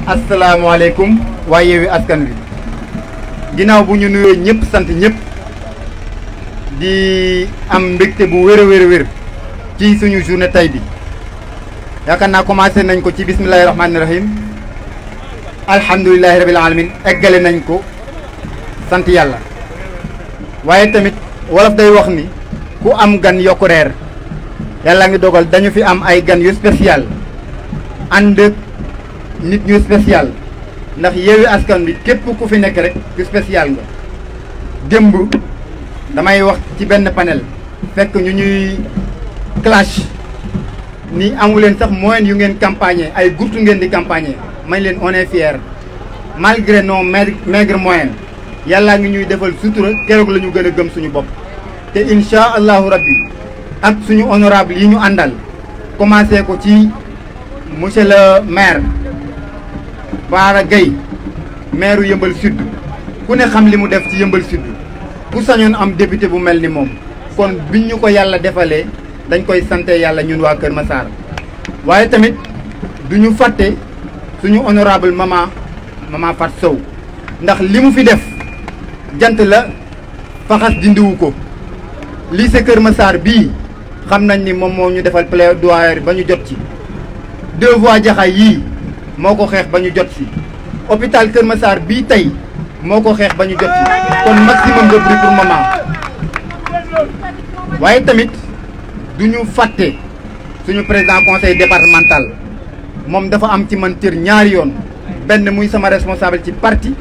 asalaamaaleykum waa Yewwi Askan Wi ginnaaw bu ñu nuyoo ñëpp sant ñëpp di am mbégte bu wér a wér ci suñu journée tay bi yaakaar naa commencé nañ ko ci bismillahi rahmaani rahim alhamdulilahi rabil alamin eggale nañ ko sant yàlla waaye tamit wolof day wax ni ku am gan yokku reer yàlla ngi dogal dañu fi am ay gan yu spécial ànd nit ñu spécial ndax Yewwi Askan Wi képp ku fi nekk rek ku spécial nga démb damay wax ci benn panel fekk ñu ñuy clash ni amuleen sax moyen yu ngeen campagne ay gurtu ngeen di campagne may leen on est fier malgré nos maigres moyens yàllaa ngi ñuy defal sutura keroog la ñu gën a gëm suñu bopp te incha allahu rabbi ak suñu honorable yi ñu àndal commencé ko ci monsieur le maire Bara Gaye maire Yeumbeul Sud ku ne xam li mu def ci Yeumbeul Sud ku sañoon am député bu mel ni moom kon biñ ñu ko yàlla defalee dañ koy sante yàlla ñun waa Kër Massar waaye tamit du ñu fàtte suñu honorable mama Fat Sow ndax li mu fi def jant la faxas dindiwu ko lycée Kër Massar bii xam nañ ni moom moo ñu defal plaidoyer ba ñu jot ci 2 voies Jaxaay yii moo ko xeex ba ñu jot si hôpital Kër Massar bii tey moo ko xeex ba ñu jot si kon maximum de prix pour maman waaye tamit du ñu fàtte suñu président conseil départemental moom dafa am ci man cër ñaari yoon benn muy sama responsable ci parti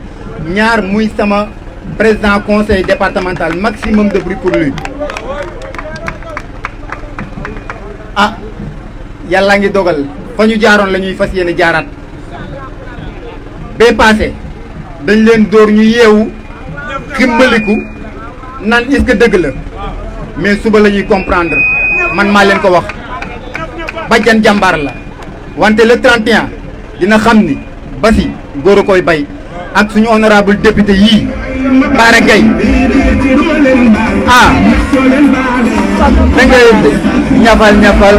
ñaar muy sama président conseil départemental maximum de bruit pour lui ah yàlla ngi dogal fa ñu jaaroon la ñuy fas yéene jaaraat bee passé dañ leen dóor ñu yeewu ximbaliku naan est-ce que dëgg la mais suba la ñuy comprendre man maa leen ko wax bajjan jàmbaar la wante le 31 dina xam ni basi góor a koy bay ak suñu honorable député yii Bara Gaye ah da ngay ñafal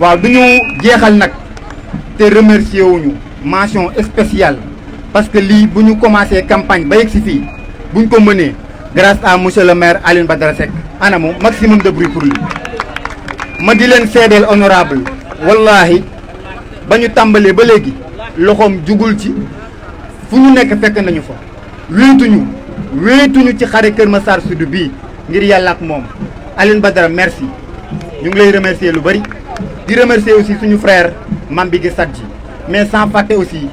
waaw du ñu jeexal nag te remercier wuñu mention spéciale parce que lii bu ñu commencé campagne ba yegg si fii buñ ko mënee grâce à monsieur le maire Alioune Badara Seck anamu maximum de bruit pour lui ma di leen seedeel honorable wallahi ba ñu tàmbalee ba léegi loxoom jugul ci fu ñu nekk fekk nañu fa wéetuñu ci xare Kër Massar Sud bii ngir yàlla ak moom Alioune Badara merci ñu ngi lay remercier lu bari di remercier aussi suñu frère Mambigui Sadji mais sans fàtte aussi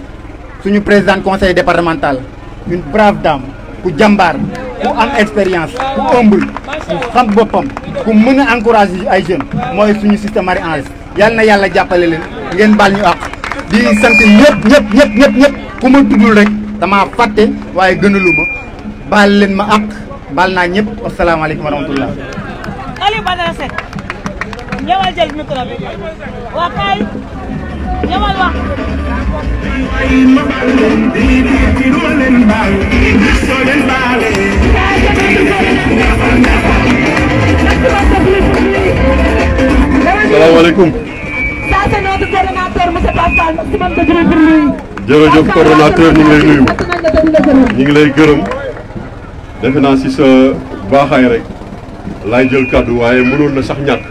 suñu président conseil départemental une brave dame ku jàmbaar ku am expérience ku humble ku xam boppam ku mën a encourager ay jeunes mooy suñu système Marie-Ange yàlla na yàlla jàppale leen ngeen baal ñu àq di sant ñëpp ku ma tuddul rek dama fàtte waaye gënaluma baal leen ma àq baal naa ñëpp asalaamaaleykum wa rahmatullah Aliou Badara Seck ñëwal jël micro bi waa kay ñëwal wax salaamaaleykum. jërëjëf coordonnateur ñu ngi lay nuyu ñu ngi lay gërëm defe naa si sa baaxaay rek laay jël kàddu waaye mënoon na sax ñàkk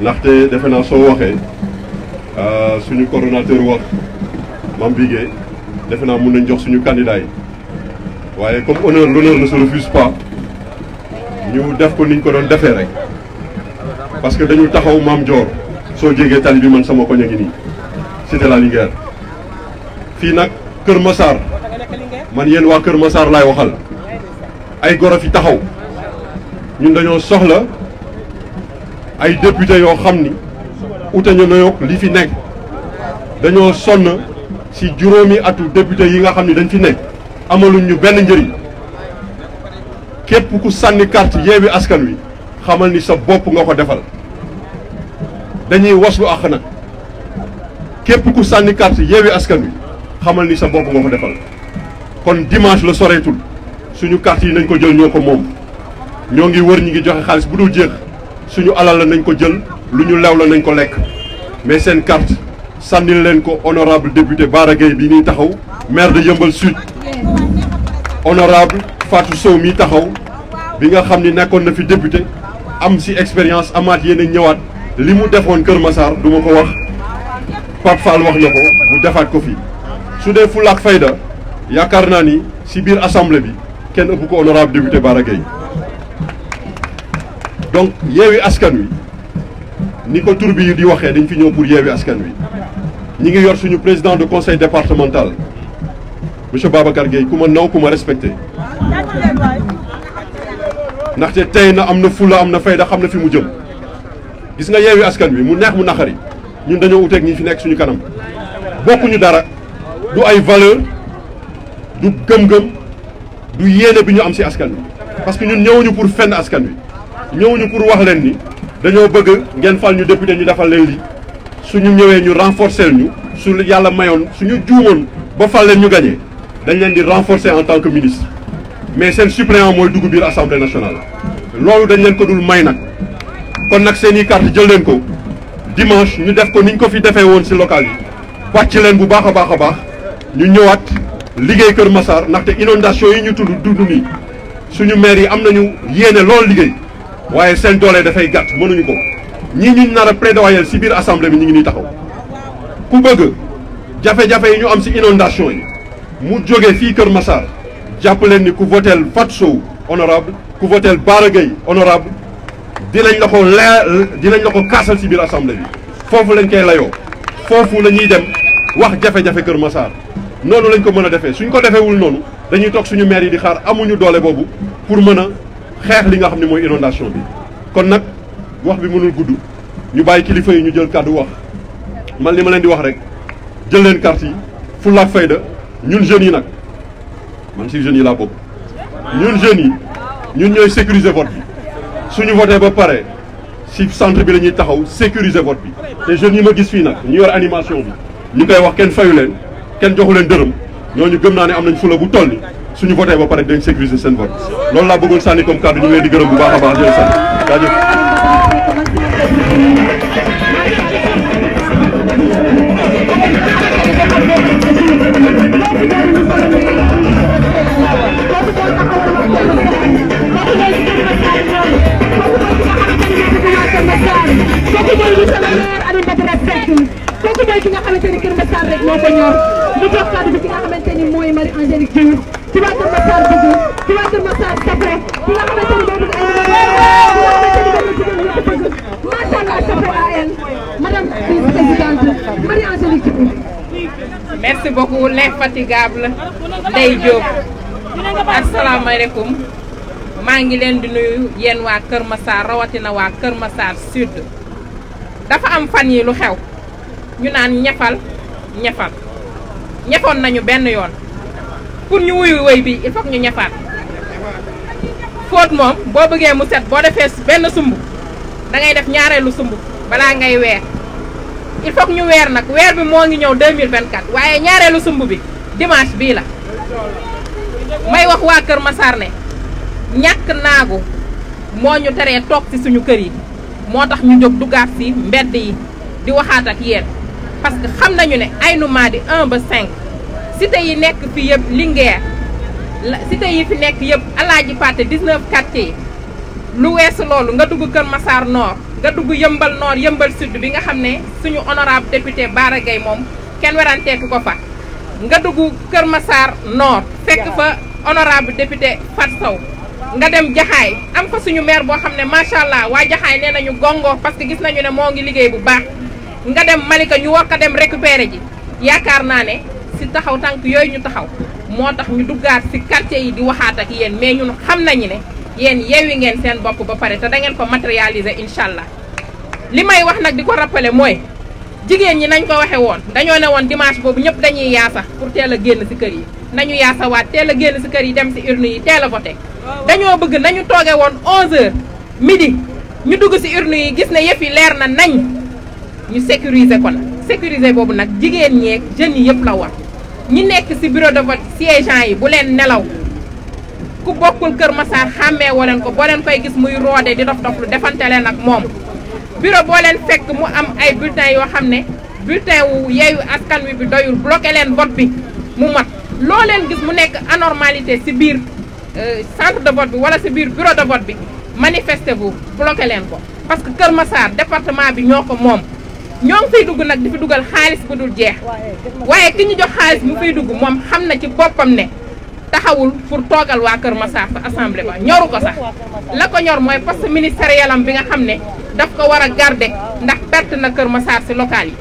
ndaxte defe naa soo waxee suñu coordonnateur wax Mambigui defe naa mun nañ jox suñu candidat yi waaye comme l'honneur ne se refuse pas ñu def ko niñ ko doon defee rek parce que dañu taxaw Maam Dior soo jégee tali bi man sama koñ a ngi nii Cité la Linguère fii nag Kër Massar man yéen waa Kër Massar laay waxal ay goro fi taxaw ñun dañoo soxla ay député yoo xam ni ute ñu noyoog li fi nekk dañoo sonn si juróomi atu député yi nga xam ni dañ fi nekk amaluñ ñu benn njëriñ képp ku sànni carte Yewwi Askan Wi xamal ni sa bopp nga ko defal dañuy waslu àq nag képp ku sànni carte Yewwi Askan Wi xamal ni sa bopp nga ko defal kon dimanche la soreetul suñu carte yi nañ ko jël ñoo ko moom ñoo ngi wër ñi ngi joxe xaalis bu dul jeex suñu alal la nañ ko jël lu ñu lew la nañ ko lekk mais seen carte sànnil leen ko honorable député Bara Gaye bi ñuy taxaw maire de Yeumbeul Sud honorable Fatou Sow mi taxaw bi nga xam ni nekkoon na fi député am si expérience amaat yéen ñëwaat li mu defoon Kër Massar du ma ko wax Pape Fall wax na ko mu defaat ko fi su dee fulla ak fayda yaakaar naa ni si biir assemblée bi kenn ëpp ko honorable député Bara Gaye donc Yewwi Askan Wi ni ko tur bi di waxee dañ fi ñëw pour Yewwi Askan Wi ñi ngi yor suñu président de conseil départemental monsieur Babacar Gueye ku ma naw ku ma respecté ndaxte tey na am na fulla am na fayda xam na fi mu jëm gis nga Yewwi Askan Wi mu neex mu naqari ñun dañoo uteeg ñi fi nekk suñu kanam bokkuñu dara du ay valeur du gëm-gëm du yéene bi ñu am si askan wi parce que ñun ñëwuñu pour fenn askan wi ñëwuñu pour wax leen ni dañoo bëgg ngeen fal ñu député ñu defal leen li suñu ñëwee ñu renforcer ñu su yàlla mayoon suñu juumoon ba fal leen ñu gagné dañ leen di renforcer en tant que ministre mais seen suppléant mooy dugg biir assemblée nationale loolu dañ leen ko dul may nag kon nag seen i carte jël leen ko dimanche ñu def ko niñ ko fi defee woon si local yi wàcc leen bu baax a baax a baax ñu ñëwaat liggéey Kër Massar ndaxte inondation yi ñu dund nii suñu maire yi am nañu yéene lool liggéey waaye seen doole dafay gàtt mënuñu ko ñii ñu nar a plaidoyer si biir assemblée bi ñu ngi nii taxaw ku bëgg jafe-jafe yi ñu am si inondation yi mu jógee fii Kër Massar jàpp leen ni ku voteel Fatou Sow honorable ku voteel Bara Gaye honorable dinañ la ko kaasal si biir assemblée bi foofu lañ koy layoo foofu la ñuy dem wax jafe-jafe Kër Massar noonu lañ ko mën a defee suñ ko defeewul noonu dañuy toog suñu maire yi di xaar amuñu doole boobu pour mën a xeex li nga xam ne mooy inondation bi kon nag wax bi mënul gudd ñu bàyyi kilifa yi ñu jël kàddu wax man li ma leen di wax rek jël leen carte yi fulla ak fayda ñun jeunes yi nag man si jeunes yi laa bokk ñun jeunes yi ñun ñooy sécuriser vote bi suñu voté ba pare si centre bi la ñuy taxaw sécuriser vote bi te jeunes yi ma gis fii nag ñu yor animation bi ñu koy wax kenn fayu leen kenn joxu leen dërëm ñooñu gëm naa ne am nañ fula bu toll ni suñu voté ba pare dañ sécuriser seen vote loolu laa bëggoon sànni comme kàddu ñu ngi leen di gërëm bu baax a baax di leen sant jaajëf. kooku mooy ki nga xamante ni Kër Massar rek moo ko ñor mu jox kàddu bi ki nga xamante ni mooy Marie Angélique Diouf ci waa Kër Massar bëgg ci waa Kër Massar safre ki nga xamante ni moom macha allah safre à elle madame vice-présidente Marie Angélique Diouf. merci beaucoup l'infatigable Ndeye Diop asalaamaaleykum maa ngi leen di nuyu yéen waa Kër Massar rawatina waa Kër Massar Sud dafa am fan yi lu xew. ñu naan ñafal ñafoon nañu benn yoon pour ñu wuyu woy bi il faut que ñu ñafaat fóot moom boo bëggee mu set boo defee benn sumb da ngay def ñaareelu sumb balaa ngay weer il faut que ñu weer nag weer bi moo ngi ñëw 2024 waaye ñaareelu sumb bi dimanche bii la may wax waa Kër Massar ne ñàkk naagu moo ñu teree toog ci suñu kër yi moo tax ñu jóg duggaat ci mbedd yi di waxaat ak yéen parce que xam nañu ne Aïnou Mady 1 ba 5 cité yi nekk fi yëpp Linguère cité yi fi nekk yëpp Alaaji Paté 19 quartiers yi lu weesu loolu nga dugg Kër Massar Nord nga dugg Yëmbal Nord Yëmbal Sud bi nga xam ne suñu honorable député Bara Gaye moom kenn weranteeku ko fa nga dugg Kër Massar Nord fekk fa honorable député Fatou Sow nga dem Jaxaay am fa suñu maire boo xam ne macha allah waa Jaxaay nee nañu gongo parce que gis nañu ne moo ngi liggéey bu baax nga dem Malika ñu war ko dem récupérer ji yaakaar naa ne si taxaw tànk yooyu ñu taxaw moo tax ñu duggaat si quartier yi di waxaat ak yéen mais ñun xam nañu ne yéen yeewi ngeen seen bopp ba pare te da ngeen ko matérialiser incha allah li may wax nag di ko rappeler mooy jigéen ñi nañ ko waxe woon dañoo ne woon dimanche boobu ñëpp dañuy yaasa pour teel a génn si kër yi nañu yaasawaat teel a génn si kër yi dem si urne yi teel a voté dañoo bëgg nañu tooge woon 11h midi ñu dugg si urne yi gis ne yëf yi leer na nañ ñu sécuriser ko nag sécuriser boobu nag jigéen ñeeg jeunes yi yëpp la war ñi nekk si bureau de vote siégeant yi bu leen nelaw ku bokkul Kër Massar xàmmee woo leen ko boo leen koy gis muy roode di dof dof lu defante leen ak moom bureau boo leen fekk mu am ay bulletins yoo xam ne bulletin wu Yewwi Askan Wi bi doyul bloqué leen vote bi mu mat loo leen gis mu nekk anormalité ci biir centre de vote bi wala ci biir bureau de vote bi manifestez-vous bloqué leen ko parce que Kër Massar département bi ñoo ko moom ñoo ngi fiy dugg nag di fi dugal xaalis bu dul jeex waaye ki ñu jox xaalis mu fiy dugg moom xam na ci boppam ne taxawul pour toogal waa Kër Massar fa assemblée ba ñoru ko sax la ko ñor mooy poste ministériel am bi nga xam ne daf ko war a garder ndax perte na Kër Massar ci local yi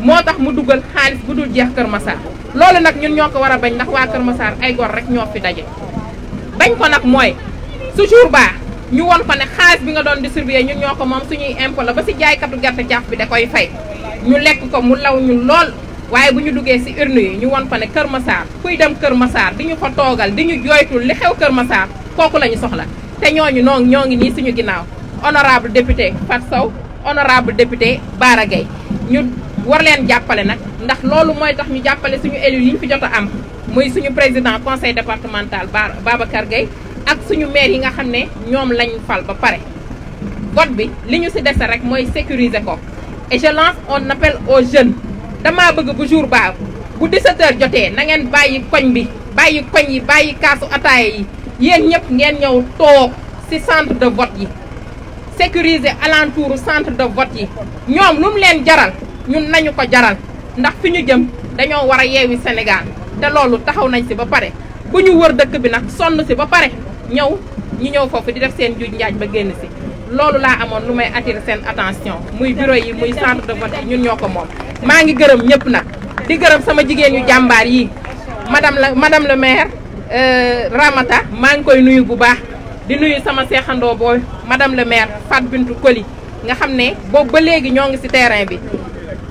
moo tax mu dugal xaalis bu dul jeex Kër Massar loolu nag ñun ñoo ko war a bañ ndax waa Kër Massar ay gor rek ñoo fi daje bañ ko nag mooy su jour ba ñu won ko ne xaalis bi nga doon distribuer ñun ñoo ko moom suñuy impôt la ba ci jaaykatu gerte caaf bi da koy fay ñu lekk ko mu law ñu lool waaye bu ñu duggee ci urne yi ñu won ko ne Kër Massar kuy dem Kër Massar di ñu fa toogal di ñu jooytul li xew Kër Massar kooku la ñu soxla te ñooñu ñoo ngi nii suñu ginnaaw honorable député Fat Sow honorable député Bara Gaye ñu war leen jàppale nag ndax loolu mooy tax ñu jàppale suñu élus yi ñu fi jot a am muy suñu président conseil départemental Babacar Gueye ak suñu maire yi nga xam ne ñoom lañ fal ba pare vote bi li ñu ci dese rek mooy sécuriser ko et je lance un appel aux jeunes dama bëgg bu jour baabu bu 17h jotee na ngeen bàyyi koñ bi bàyyi koñ yi bàyyi kaasu ataaya yi yéen ñëpp ngeen ñëw toog ci centre de vote yi sécuriser alentour centre de vote yi ñoom lu mu leen jaral ñun nañu ko jaral ndax fi ñu jëm dañoo war a yeewi Sénégal te loolu taxaw nañ ci ba pare bu ñu wër dëkk bi nag sonn ci ba pare ñëw foofu di def seen juuj njaaj ba génn ci loolu laa amoon lu may attirer seen attention muy bureau yi muy centre de vote yi ñun ñoo ko moom maa ngi gërëm ñëpp nag di gërëm sama jigéen yu jàmbaar yi madame le maire Ramata maa ngi koy nuyu bu baax di nuyu sama seexandoo booy madame le maire Fat Bintou Koli nga xam ne boobu ba léegi ñoo ngi ci terrain bi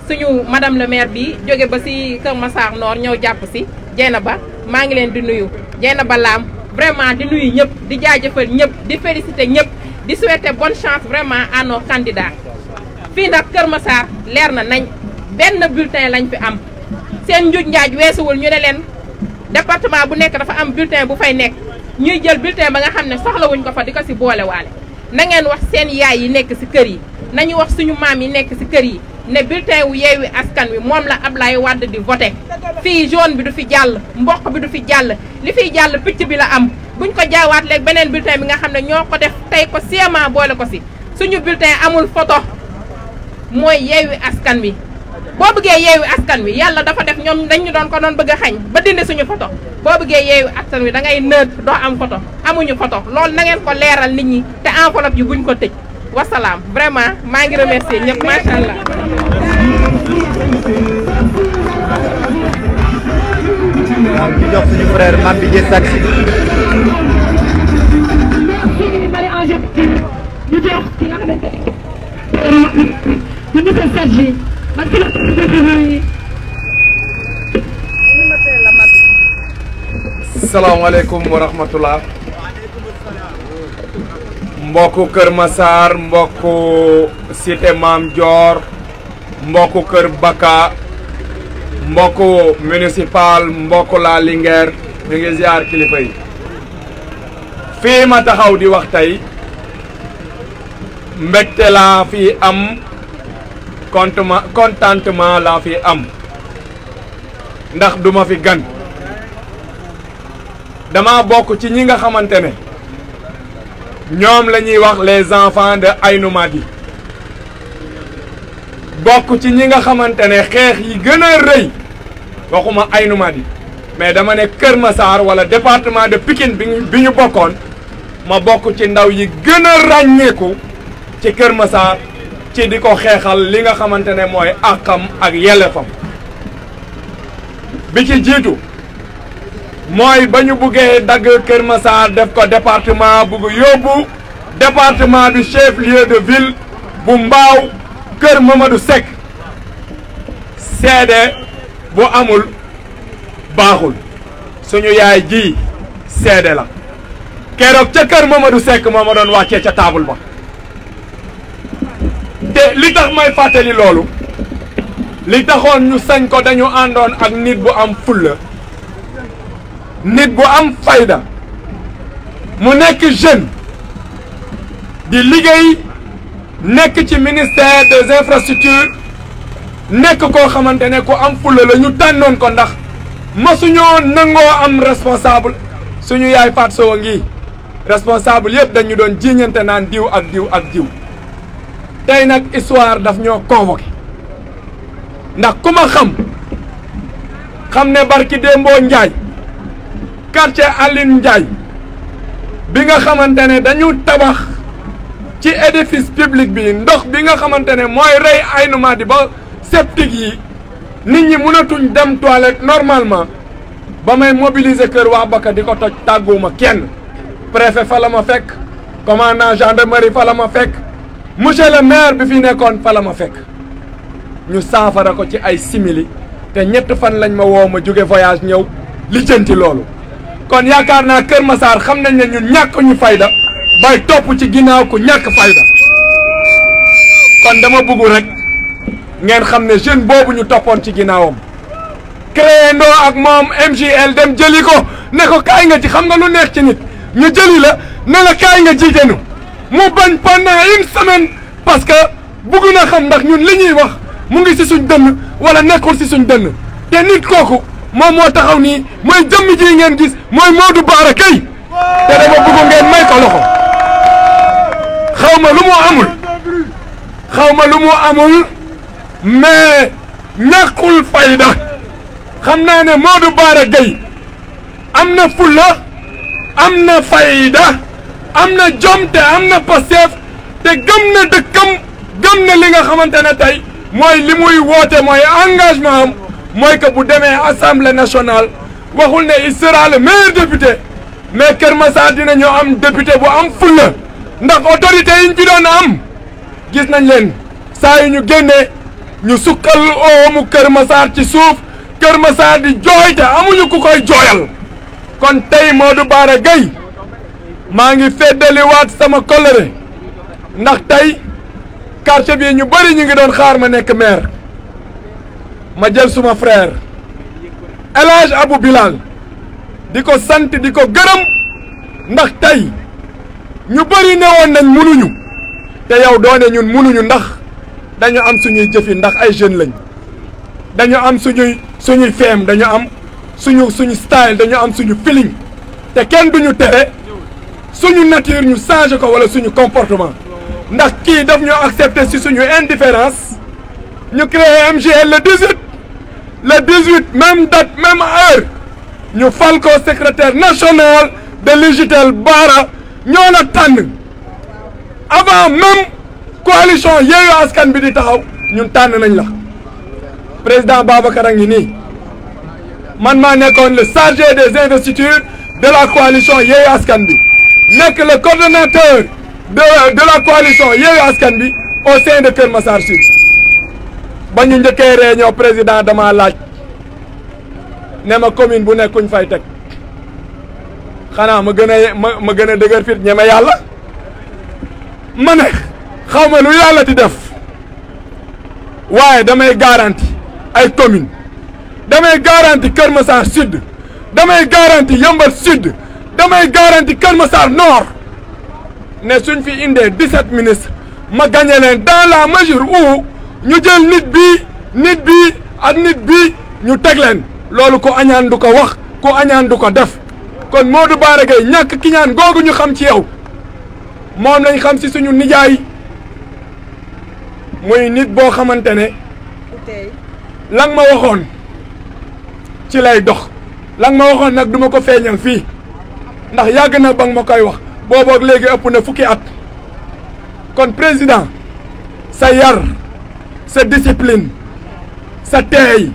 suñu madame le maire bi jóge ba ci Kër Massar Nord ñëw jàpp ci Dieynaba maa ngi leen di nuyu Dieynaba Lam vraiment di nuyu ñëpp di jaajëfal ñëpp di féliciter ñëpp di souhaiter bonne chance vraiment à nos candidats fii nag Kër Massar leer na nañ benn bulletin lañ fi am seen njuuj njaaj weesuwul ñu ne leen département bu nekk dafa am bulletin bu fay nekk ñuy jël bulletin ba nga xam ne soxlawuñ ko fa di ko ci boolewaale na ngeen wax seen yaay yi nekk ci kër yi nañu wax suñu maam yi nekk ci kër yi ne bulletin wu Yewwi Askan Wi moom la Ablaye Wade di voté fii jaune bi du fi jàll mboq bi du fi jàll li fiy jàll picc bi la am buñ ko jaawaat léegi beneen bulletin bi nga xam ne ñoo ko def tey ko sciemment boole ko ci suñu bulletin amul photo mooy Yewwi Askan Wi boo bëggee Yewwi Askan Wi yàlla dafa def ñoom dañu doon ko doon bëgg a xañ ba dindi suñu photo boo bëggee Yewwi Askan Wi da ngay neutre doo am photo amuñu photo loolu na ngeen ko leeral nit ñi te enveloppe yi buñ ko tëj wasalaam vraiment maa ngi remercier ñëpp macha allah. waaw ñu jox suñu frère Mame Didier Sadji. ñu jox ki nga xamante ne monsieur Sadji man ki la salaamaaleykum wa rahmatullah mbokku Kër Massar mbokku cité Mame Dior mbokku Kër Baka mbokku municipal mbokku la Linguère ñu ngi ziar kilifa yi fii ma taxaw di wax tey mbégte laa fi am contentement laa fi am ndax duma fi gan dama bokk ci ñi nga xamante ne ñoom la ñuy wax les enfants de Aïnoumady bokk ci ñi nga xamante ne xeex yi gën a rëy waxuma Aïnoumady mais dama ne Kër Massar wala département de Pikine bi ñu bokkoon ma bokk ci ndaw yi gën a ràññeeku ci Kër Massar ci di ko xeexal li nga xamante ne mooy àqam ak yelleefam bi ci jiitu mooy ba ñu buggee dagg Kër Massar def ko département bugg yóbbu département du chef lieu de ville bu Mbaaw Kër Mamadou Seck seede bu amul baaxul suñu yaay ji seede la keroog ca Kër Mamadou Seck moo ma doon wàccee ca table ba te li tax may fàttali loolu li taxoon ñu sañ ko dañu àndoon ak nit bu am fulla nit bu am fayda mu nekk jeune di liggéey nekk ci ministère des infrastructures nekk koo xamante ne ku am fulla la ñu tànnoon ko ndax masuñoo nangoo am responsable suñu yaay Fatou Sow ngi responsable yëpp dañu doon jiiñante naan diw ak diw ak diw tey nag histoire daf ñoo convoqué ndax ku ma xam ne barki Dembo Ndiaye quartier Aline Ndiaye bi nga xamante ne dañu tabax ci édifice public bi ndox bi nga xamante ne mooy rey Aïnou Mady ba septique yi nit ñi mënatuñ dem toilette normalement ba may mobiliser kër waa Baka di ko toj tàgguwuma kenn préfet fa la ma fekk commandant gendarmerie fa la ma fekk monsieur le maire bi fi nekkoon fa la ma fekk ñu saafara ko ci ay simili te ñett fan lañ ma woo ma jóge voyage ñëw lijjanti loolu kon yaakaar naa Kër Massar xam nañ ne ñun ñàkk ñu fayda bay topp ci ginnaaw ku ñàkk fayda kon dama bëgg rek ngeen xam ne jeune boobu ñu toppoon ci ginnaawam créé ndoo ak moom MJL dem jëli ko ne ko kaay nga ci xam nga lu neex ci nit ñu jëli la ne la kaay nga jiite nu mu bañ pendant une semaine parce que bëgg na xam ndax ñun li ñuy wax mu ngi si suñ dënn wala nekkul si suñ dënn te nit kooku moom moo taxaw nii mooy jëmm ji ngeen gis mooy Modou Bara Gueye te dama bëgg ngeen may ko loxo xaw ma lu mu amul mais ñàkkul fayda xam naa ne Modou Bara Gueye am na fulla am na fayda am na jom te am na Pastef te gëm na dëkkam gëm na li nga xamante ne tey mooy li muy woote mooy engagement am mooy que bu demee assemblée nationale waxul ne il sera le meilleur député mais Kër Massar dinañu am député bu am fulla ndax autorité yi ñu fi doon am gis nañ leen saa yu ñu génnee ñu sukkal oomu Kër Massar ci suuf Kër Massar di jooy te amuñu ku koy jooyal kon tey Modou Bara Gueye maa ngi feddaliwaat sama kóllëre ndax tey quartier bi ñu bëri ñu ngi doon xaar ma nekk maire ma jël suma frère El Hadj Abou Bilal di ko sant di ko gërëm ndax tey ñu bëri ne woon nañ munuñu te yow doone ñun munuñu ndax dañu am suñuy jëfi ndax ay jeunes lañ dañu am suñuy feem dañu am suñu style dañu am suñu feeling te kenn duñu tere suñu nature ñu changé ko wala suñu comportement ndax kii daf ñu accepté si suñu indifférence ñu créé MJL le 18 même date même heure ñu fal ko secrétaire national de l'UJTL Bara ñoo la tànn avant même coalition Yewwi Askan bi di taxaw ñun tànn nañ la président Babacar a ngi nii man maa nekkoon le chargé des investitures de la coalition Yewwi Askan bi nekk le coordonnateur de la coalition Yewwi Askan bi au sein de Kër Massar Sud ba ñu njëkkee réunion président dama laaj ne ma commune bu nekkuñ fay teg xanaa ma gën a dëgër fit ñeme yàlla ma ne xaw ma lu yàlla di def waaye damay garanti ay commune damay garanti Kër Massar Sud damay garanti Yeumbeul Sud damay garanti Kër Massar Nord ne suñ fi indee 17 ministres ma gagné leen dans la mesure où ñu jël nit bi ñu teg leen loolu ko añaan du ko wax ko añaan du ko def kon Modou Bara Gueye ñàkk ki ñaan googu ñu xam ci yow moom lañ xam ci suñu nijaay muy nit boo xamante ne lang ma waxoon ci lay dox lang ma waxoon nag duma ko feeñal fii ndax yàgg na ba nga ma koy wax booboog léegi ëpp na fukki at kon président sa yar sa discipline sa teey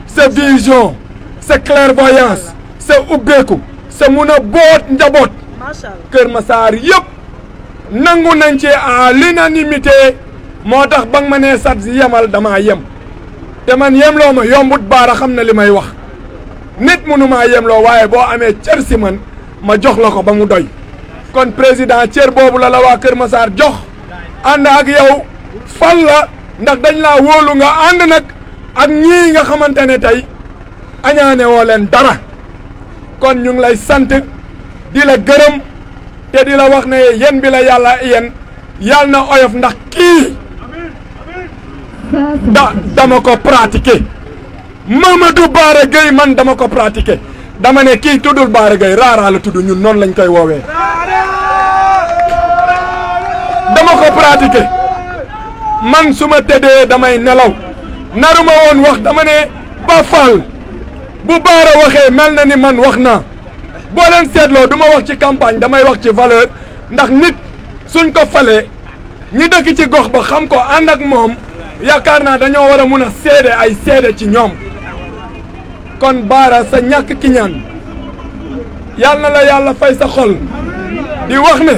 sa vision sa clairvoyance sa ubbeeku sa mun a boot njaboot Kër Massar yëpp nangu nañ ci à l'unanimité moo tax ba nga ma nee sat si yemal damaa yem te man yemloo ma yombut Bara xam na li may wax nit mënumaa yemloo waaye boo amee cër si man ma jox la ko ba mu doy kon président cër boobu la waa Kër Massar jox ànd ak yow fal la ndax dañ laa wóolu nga ànd nag ak ñii nga xamante ne tey añaane woo leen dara kon ñu ngi lay sant di la gërëm te di la wax ne yen bi la yàlla yen yàlla na oyof ndax kii dama ko pratiquer Mamadou Bara Gueye man dama ko pratiquer dama ne kii tuddul Bara Gueye Rara la tudd ñun noonu lañ koy woowee dama ko pratiquer man su ma tëddee damay nelaw naruma woon wax dama ne ba fal bu Bara waxee mel na ni man wax naa boo leen seetloo du ma wax ci campagne damay wax ci valeur ndax nit suñ ko falee ñi dëkk ci gox ba xam ko ànd ak moom yaakaar naa dañoo war a mun a seede ay seede ci ñoom kon Bara sa ñàkk ki ñaan yàlla na la yàlla fay sa xol di wax ne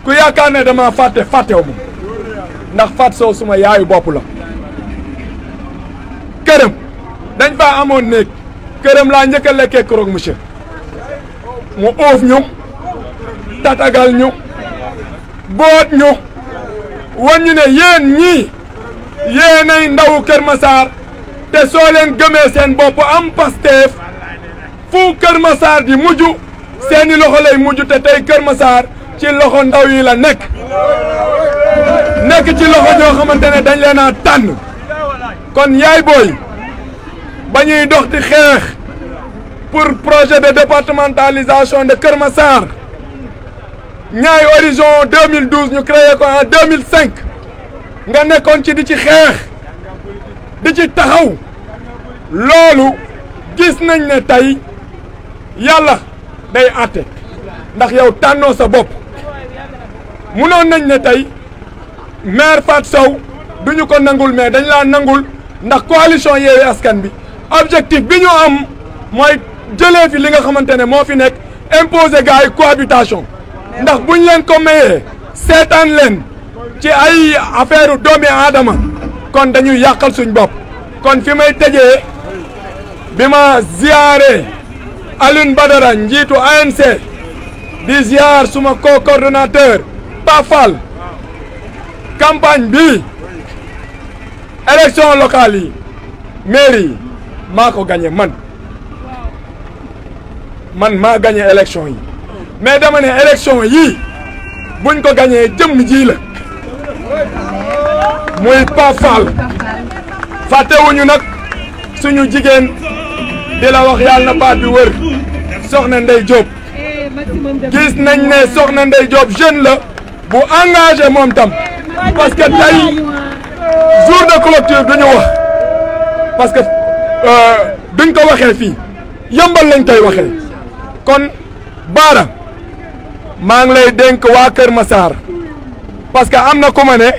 ku yaakaar ne dama fàttew ma ndax Fatou Sow suma yaayu bopp la këram dañ fa amoon néeg këram laa njëkk a lekkee croque monsieur mu oof ñu tatagal ñu boot ñu wan ñu ne yéen ñii yéenay ndawu Kër Massar te soo leen gëmee seen bopp am Pastef fu Kër Massar di mujj seeni loxo lay mujj te tey Kër Massar ci loxo ndaw yi la nekk ci loxo ñoo xamante ne dañ leen a tànn kon yaay booy ba ñuy dox di xeex pour projet de départementalisation de Kër Massar ñaay horizon 2012 ñu créé ko en 2005 nga nekkoon ci di ci xeex di ci taxaw loolu gis nañ ne tey yàlla day àtte ndax yow tànnoo sa bopp munoon nañ ne tey maire Fatou Sow duñu ko nangul mais dañ laa nangul ndax coalition Yewwi Askan bi objectif bi ñu am mooy jëlee fi li nga xamante ne moo fi nekk imposer gars yi cohabitation ndax buñ leen ko mayee seetaan leen ci ay affaire doomi aadama kon dañuy yàqal suñ bopp kon fi may tëjee bi ma ziyaare Alioune Badara njiitu ANC di ziyaar suma co-coordonnateur Pafal campagne bi élection locale yi mairie yi maa ko gagné man maa gagné élection yi mais dama ne élection yii buñ ko gagné jëmm ji la muy Pafal fàttewuñu nag suñu jigéen di la wax yàlla na baat bi wër soxna Ndey Diop gis nañ ne soxna Ndey Diop jeune la bu engagé moom tam parce que tey jour de clôture duñu wax parce que duñ ko waxee fii yëmbal lañ koy waxee kon Bara maa ngi lay dénk waa Kër Massar parce que am na ku ma ne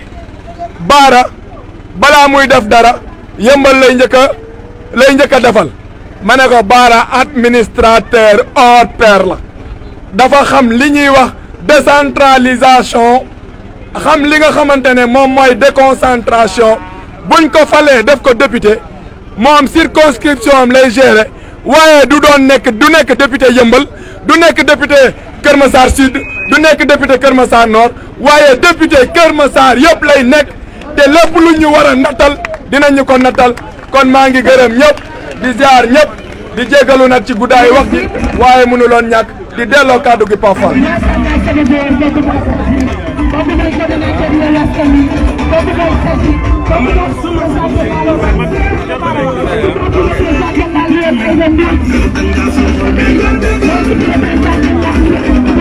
Bara balaa muy def dara yëmbal lay njëkk a defal ma ne ko Bara administrateur hors pair la dafa xam li ñuy wax décentralisation xam li nga xamante ne moom mooy déconcentration buñ ko falee def ko député moom circonscription am lay gérer waaye du nekk député yëmbal du nekk député Kër Massar Sud du nekk député Kër Massar Nord waaye député Kër Massar yëpp lay nekk te lépp lu ñu war a nattal dinañu ko nattal kon maa ngi gërëm ñëpp di ziar ñëpp di jégalu nag ci guddaay wax ji waaye mënuloon ñàkk di delloo kàddu gi Pafal.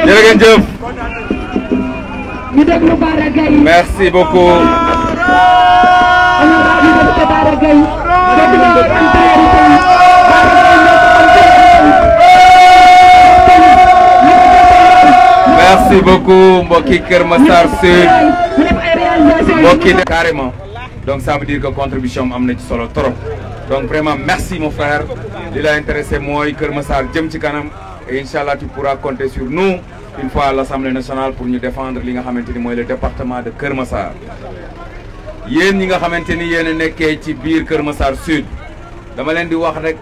jërë ngeen jëf. merci beaucoup. merci beaucoup mbokki Kër Massar Sud mbokki carrément donc ça veut dire que contribution am na ci solo trop donc vraiment merci mon frère li la intéressé mooy Kër Massar jëm ci kanam et inchallah tu pourras compter sur nous une fois à l'Assemblée nationale pour ñu défendre li nga xamante ni mooy le département de Kër Massar yéen ñi nga xamante ni yéen a nekkee ci biir Kër Massar Sud dama leen di wax rek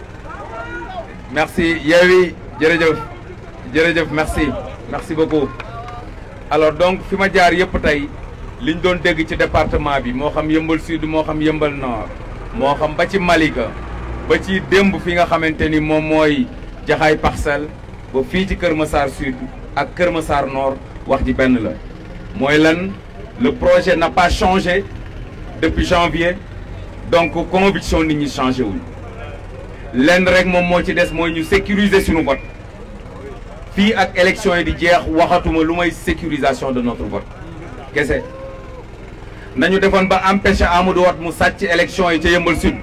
merci Yewwi jërëjëf merci beaucoup alors donc fi ma jaar yëpp tey liñ doon dégg ci département bi moo xam yëmbal sud moo xam yëmbal nord moo xam ba ci Malika ba ci démb fi nga xamante ni moom mooy Jaxaay Parcelles ba fii ci Kër Massar sud ak Kër Massar nord wax ji benn la mooy lan le projet n'a pas changé depuis janvier donc conviction nit ñi changé wuñ lenn rek moom moo ci des mooy ñu sécuriser suñu vote fii ak élection yi di jeex waxatuma lu may sécurisation de notre vote kese nañu defoon ba empêcher Amadou Hott mu sàcc élection yi ca Yeumbeul Sud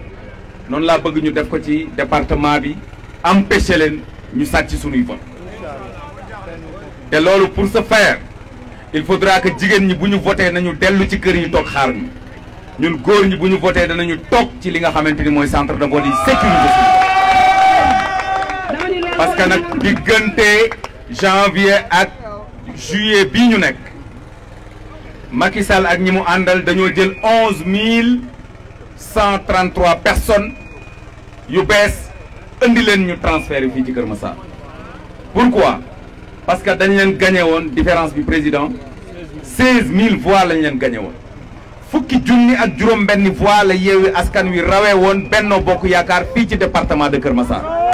noonu laa bëgg ñu def ko ci département bi empêcher leen ñu sàcc suñuy vote te loolu pour ce faire il faudra que jigéen ñi bu ñu voté nañu dellu ci kër yi toog xaar ñu ñun góor ñi bu ñu voté danañu toog ci li nga xamante ni mooy centre de vote yi sécuriser parce que nag diggante janvier ak juillet bii ñu nekk Macky Sall ak ñi mu àndal dañoo jël 11133 personnes yu bees indi leen ñu transféré fii ci Kër Massar. Pourquoi? Parce que dañ leen gagné woon différence bi président 16000 voix lañ leen gagné woon fukki junni ak juróom-benni voix la Yewwi Askan Wi rawee woon Benno Bokk Yaakaar fii ci département de Kër Massar.